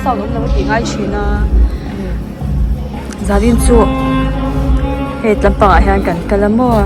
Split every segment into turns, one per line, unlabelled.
sound awm lo a tih ngai thin a zanin chu hei tlampangah hian kan kal a maw.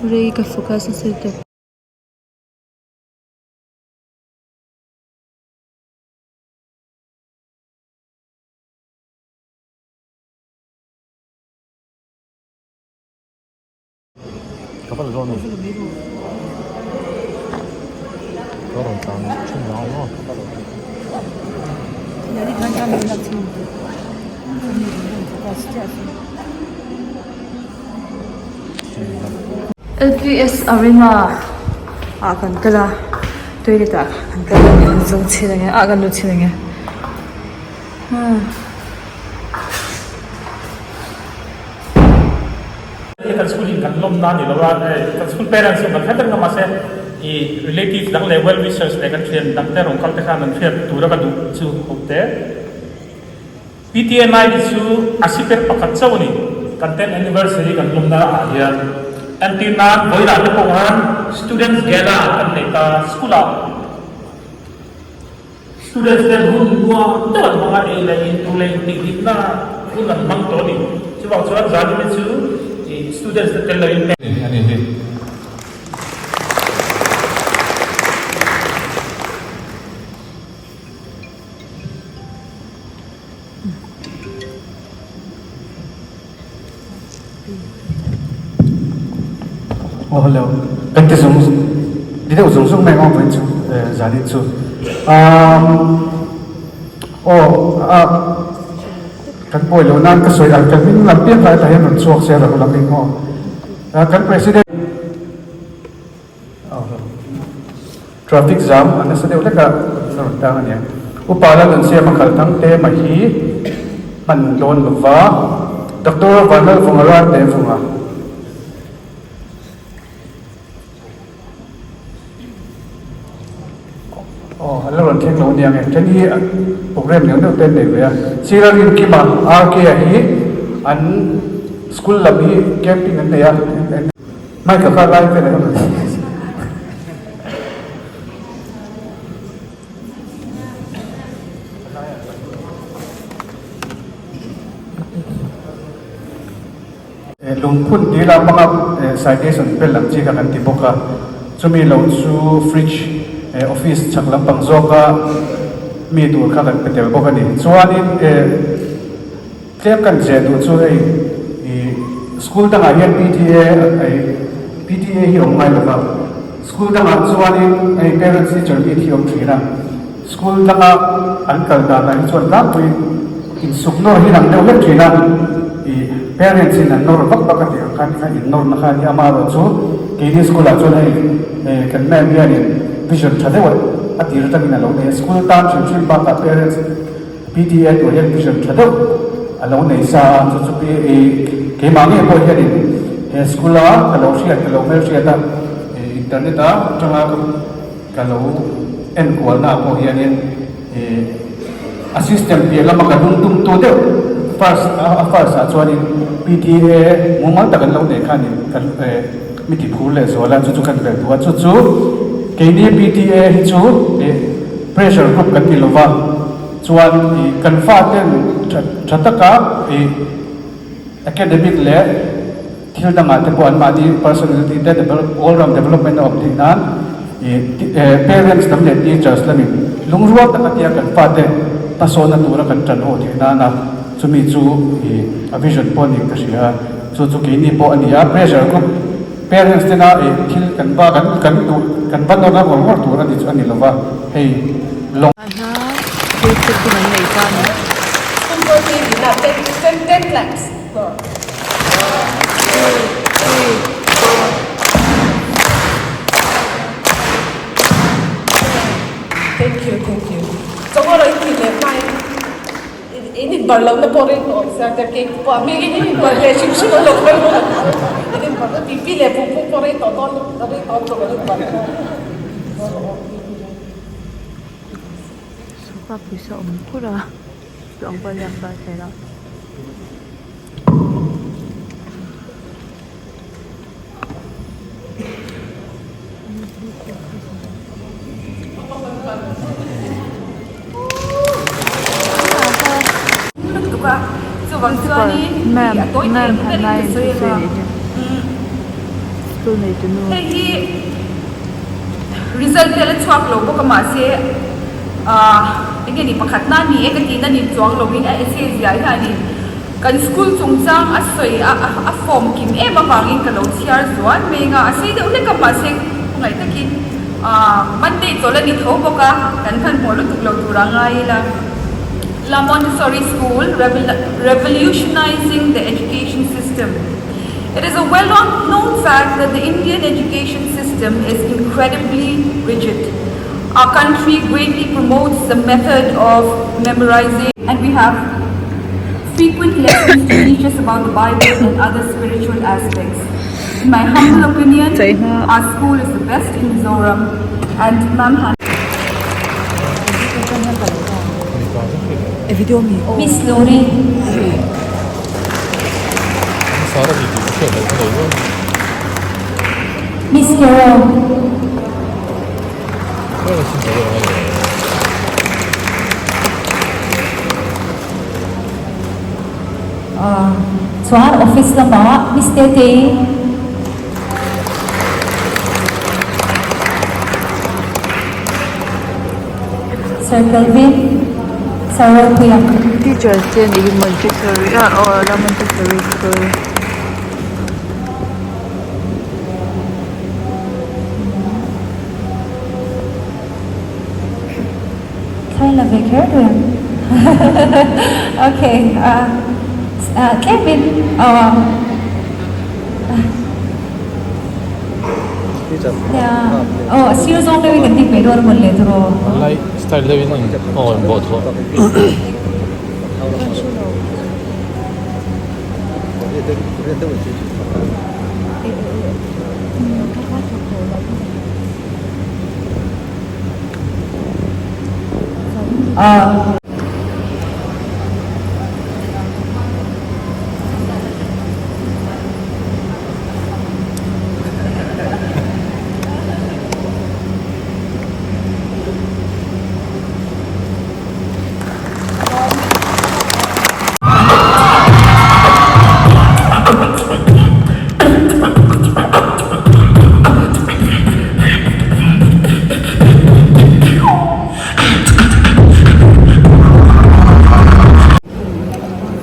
Rei ka focus nasa lutuk. Lps Arena ah kan kal a toilet ah kan kal a kan zawng chhin ang e ah kan lut chhin ang e.
Hei kan school in kan lawm na ni lo a, kan school parents chu kan hre vek a mahse i relatives dang leh well wishers leh kan thian dang te rawn kal te khan an hriat tura ka duh chu ho te. PTMI hi chu a siper pakhat chauh a ni, kan tenth anniversary kan lawm na ah hian entir nan vawilah te pawh khan students gala kan nei ta school ah. Students ten hun nuam deuh an hmang a, ei leh in tur leh intihhlimna hun an hmang tawh a ni. Chuvang chuan zanine chu students te tel loin
A ni hi.
Aw hello kan ti zung ti deuh zung zung mai ang vawiin chu zanin chu umm aw a kan pawi loh nan ka sawi ang kan hming lam piang kha hetah hian rawn chhuak se ro lam eng aw kan president Traffic jam a nasa deuh hlek a rawn tang a nia. Upa la nun siam a khalh thang te mah hi hman dawn lo va, Doctor Vanlalvunga Rarte Vunga. Aw a la rawn thleng lo a nia nge then hi program neuh neuh te an nei ve a. Sir Rinkima RK a hi an school lam hi camping an nei a. Mic a kha lai vel a em Lungphun dil a hmanga citation bel ang chi kha kan ti bawk a, chumi lo chu fridge office chhak lampang zawka mi tur kha kan pe tel bawk a ni. Chuanin Tlem kan zeh duh chu hei ih school dangah hian PTA ih PTA hi awm ngai lova, school dangah chuanin hei parents teacher meet hi awm thin a, school danga an kal danah hi chuan tlangpui insuk nawr hi an deuh hlek thin a, ih parents in an nawr vak vak a tih ang khan kha in nawrna kha a ni amaherawh chu keini school ah chuan hei eh kan ma'am hianin vision tha deuh a tir atangin a lo nei a, school tan hrim hrim bakah parents PTA tur hian vision tha deuh a lo nei sa a, chu chu PA keimah ngei pawh hianin he school a ka lo hriat ka lo hmelhriat a, internet a atanga ka lo enkual na ah pawh hianin a system piah lama ka lung tum tu deuh first a first ah chuanin PTA mumal tak an lo nei khanin ka mi ti phur leh zual a, chu chu kan belh duh a, chu chu keini PTA hi chu pressure group kan ni lova chuan ih kan faten tha tha taka ih academic leh thil dangah te pawh an mahni personality te develop all round development a awm theih nan ih parents lam leh teachers lamin lungrual taka tia kan fate hmasawnna tura kan tan haw theih nana chumi chu ih a vision pawh a ni ka hria a chu chu keini pawh a ni a pressure group Parents tena ih thil kan va kan kan duh kan va nawr na ngawr ngawr tur a ni chu a ni lo va, hei lawng.
Ah hian cake cutting an nei ta a ni.
In inbarh lohna pawh reng tawh awm sia, kei pawh a hmingin in inbarh leh hrim hrim a lo kal a, in inbarh na pipi leh pu pu pawh rei tawh dawn rei tawh lutuk an inbarh kha.
Sofa pawisa awm kur a, chu ang pawh a liak ta thei lo. Principal ma'am ma'am Hannah in thusawi anih hi school nei tu nu.
Hei hi result te la chhuak lo bawk a mahse ah enge ni pakhat na ni e ka tihna ni chuang lovin a essay ziah hianin Kan school chungchang a sawi a, a form kim em avangin ka lo chhiar zual mai anga, a sei deuh hlek a mahse khawngaih takin Monday chawlh a ni tho bawk a, kan hmanhmawh lutuk lo tur a ngai ila. La Montessori School, Revolutionizing the Education System It is a well known fact that the Indian education system is incredibly rigid. Our country greatly promotes the method of memorizing and we have frequent lessons to teach us about the Bible and other spiritual aspects. In my humble opinion, our school is the best in Mizoram and Ma'am Han
Miss Lori. Miss Carol. Chuan office lamah Miss Tetei Sir Kelvin Sir Ropuia.
Teachers te an ih Montessori a aw la Montessori school.
Thlai la ve kher duh em? Ok ah tlemin aw aw a sir zawng deuhin kan ding peih dawn a mawn le tiraw?
Lai style deuhin aw an bawh thawh.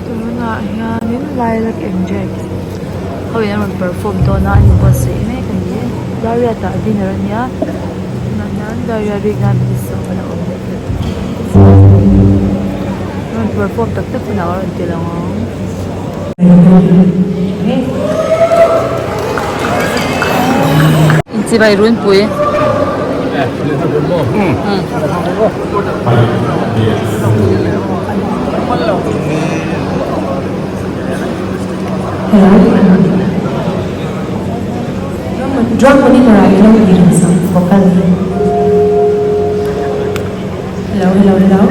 Tunah hianin Lilac and Jack ho in an rawn perform dawn a an inbuatsaih mek a ni Dariat ah dinner a nia tunah hian Dariat rik nan minute sawm a la awm leh tlat an rawn perform tak tak hunah a rawn ti lang ang. Inchibai runpui.
Drum monitor ah ilo in sak vocal hi. Hello hello hello.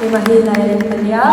Keimah hi Lailen ka nia.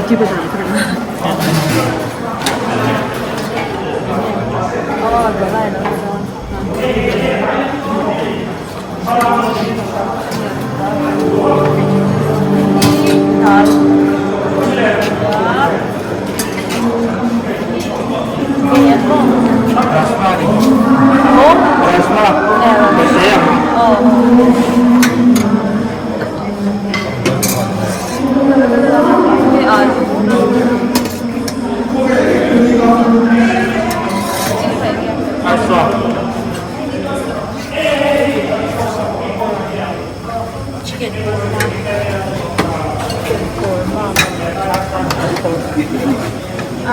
Youtube a dah ka duh a. Aw palai lo ni dawn.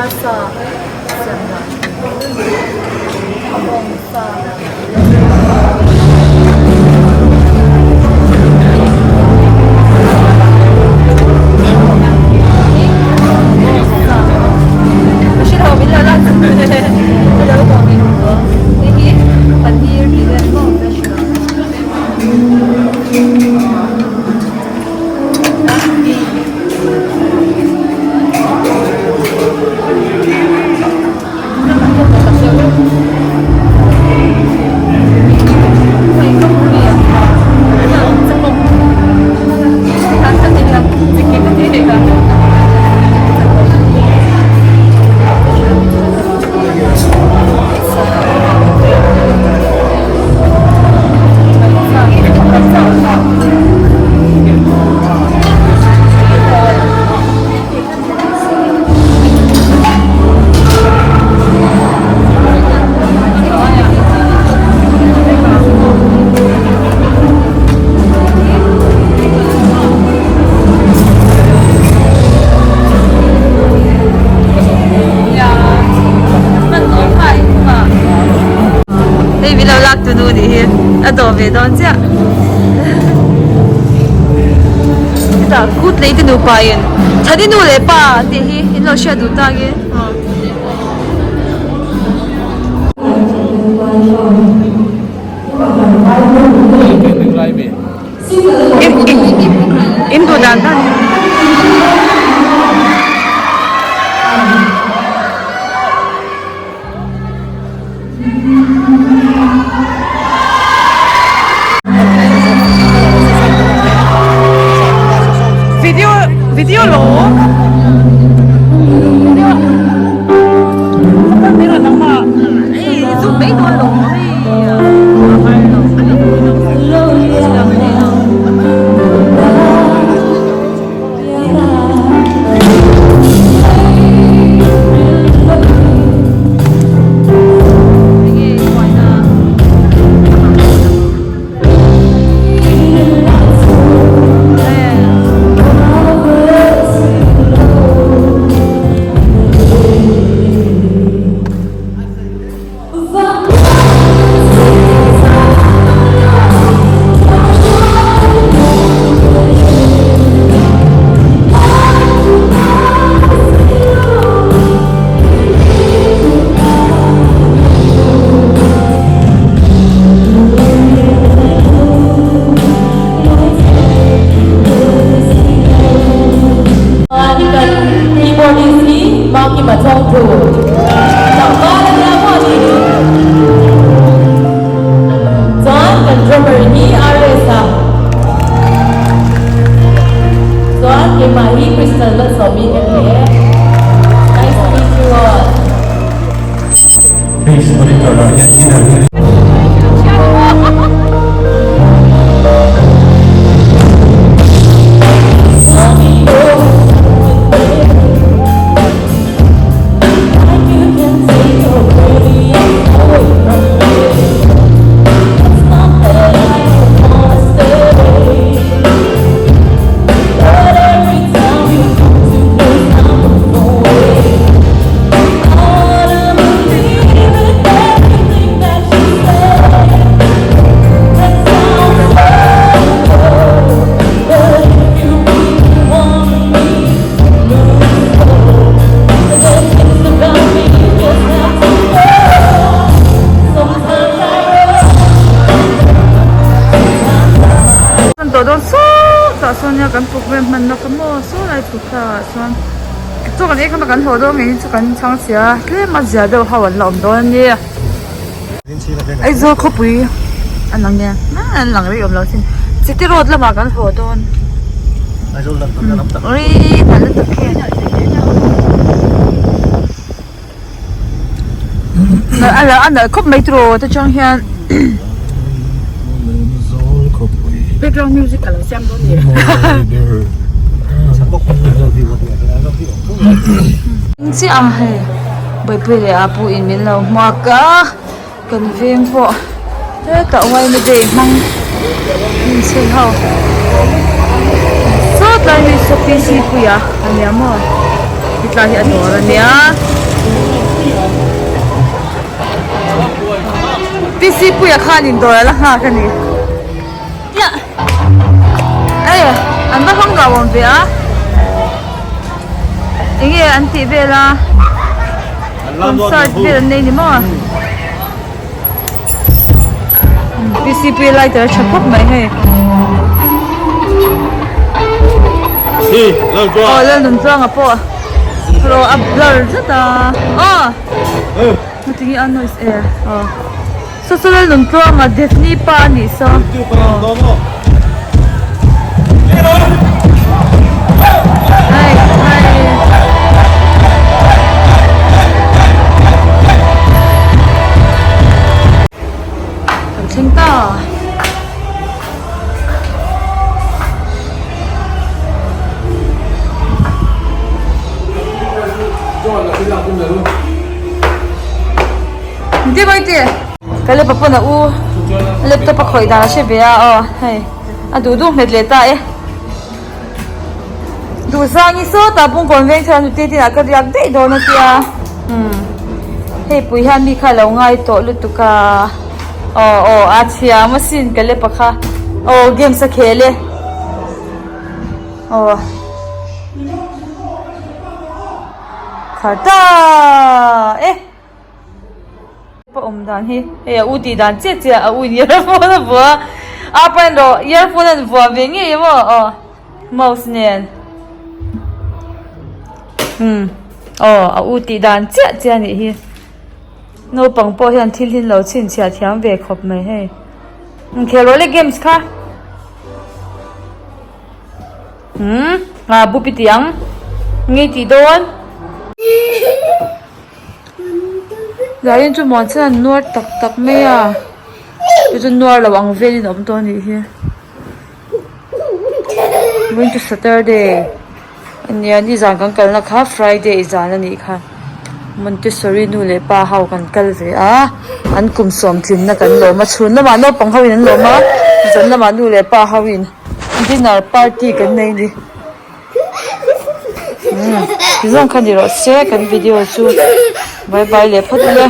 Arsa siam dan bawngsa. Hei min lo lak tu nu nih hi a dawh ve dawn chiah hetah kut lei te nupa in thani nu leh pa tih hi in lo hriat duh tak e. In duh dan dan.
Video video lo.
Keyboardist hi Makima Chawngthu tlangval a nia maw ni? Chuan kan drummer hi RS a. Chuan keimah hi Crystal Malsawmi ka ni e. Nice to meet you all.
Bass monitor ah hian inner hi.
Kan tawh dawn sawtah sawn nia kan programme hmanna kha maw saw lai chhuk thlakah chuan. Chaw kan ei kham a kan hlawh dawn ngei chu kan chhang chhia a, tlem a zia deuh ho an la awm dawn a ni. Aizawl khawpui an lang nge an lang rei awm lo sin Chiti road lamah kan haw dawn Ui nalh lutuk khi a nalh khawp mai tiraw ta chang hian
Background music a lo siam dawn ni.
Chiah a hei Bawihpui leh a pu in min lo hmuak a kan veng pawh hetah yma day hmang inchei ho sawt lai hi saw PC puia a nia maw hetlai hi a dawr a nia PC puia khan in dawr a la nghak a ni. Ei an va hmang lo awm ve a enge an tih vel a concert vel an nei ni maw P C P lighter a tha khawp mai hei aw Lalnunchuanga pawh rawh a blur zet a aw heti hi a noise e aw. Saw saw Lalnuntluanga Daphne pa a nih saw. Hai hai. Kan thleng ta. Ti mai ti ka le papawn a u laptop a khawih dan a hre ve a aw hei a duh duh hmet leh ta e duh zang hi sawtah bungkawn veng chuan nute tin ah ka riak daih dawn a tia umm hei pui hian mi kha a lo ngai tawh lutuk a aw aw a thiam asin ka le pakha aw games a khel e aw. Khar ta e pa awm dan hi hei a u tih dan chiah chiah a u in earphone a vuah a apa in rawh earphone an vuah ve ngei emaw aw mouse nen umm aw a u tih dan chiah chiah a nih hi naupang pawh hian thil hi an lo chhinchhiah thiam ve khawp mai hei inkhel rawh le games kha. Umm ah bupi tih ang ngei tih dawn Zarin chu muan chuan an nuar tak tak mai a chu chu nuar lo ang velin a awm tawh a nih hi vawiin chu Saturday a nia nizan kan kalna kha Friday zan a nih kha Montessori nu leh pa ho kan kal ve a an kum sawmtlinna kan lawm a chhun lamah naupang ho in an lawm a zan lamah nu leh pa ho in. Dinner party kan nei ni umm ti zawng kha ni rawh se kan video chu bye bye leh phawt ila.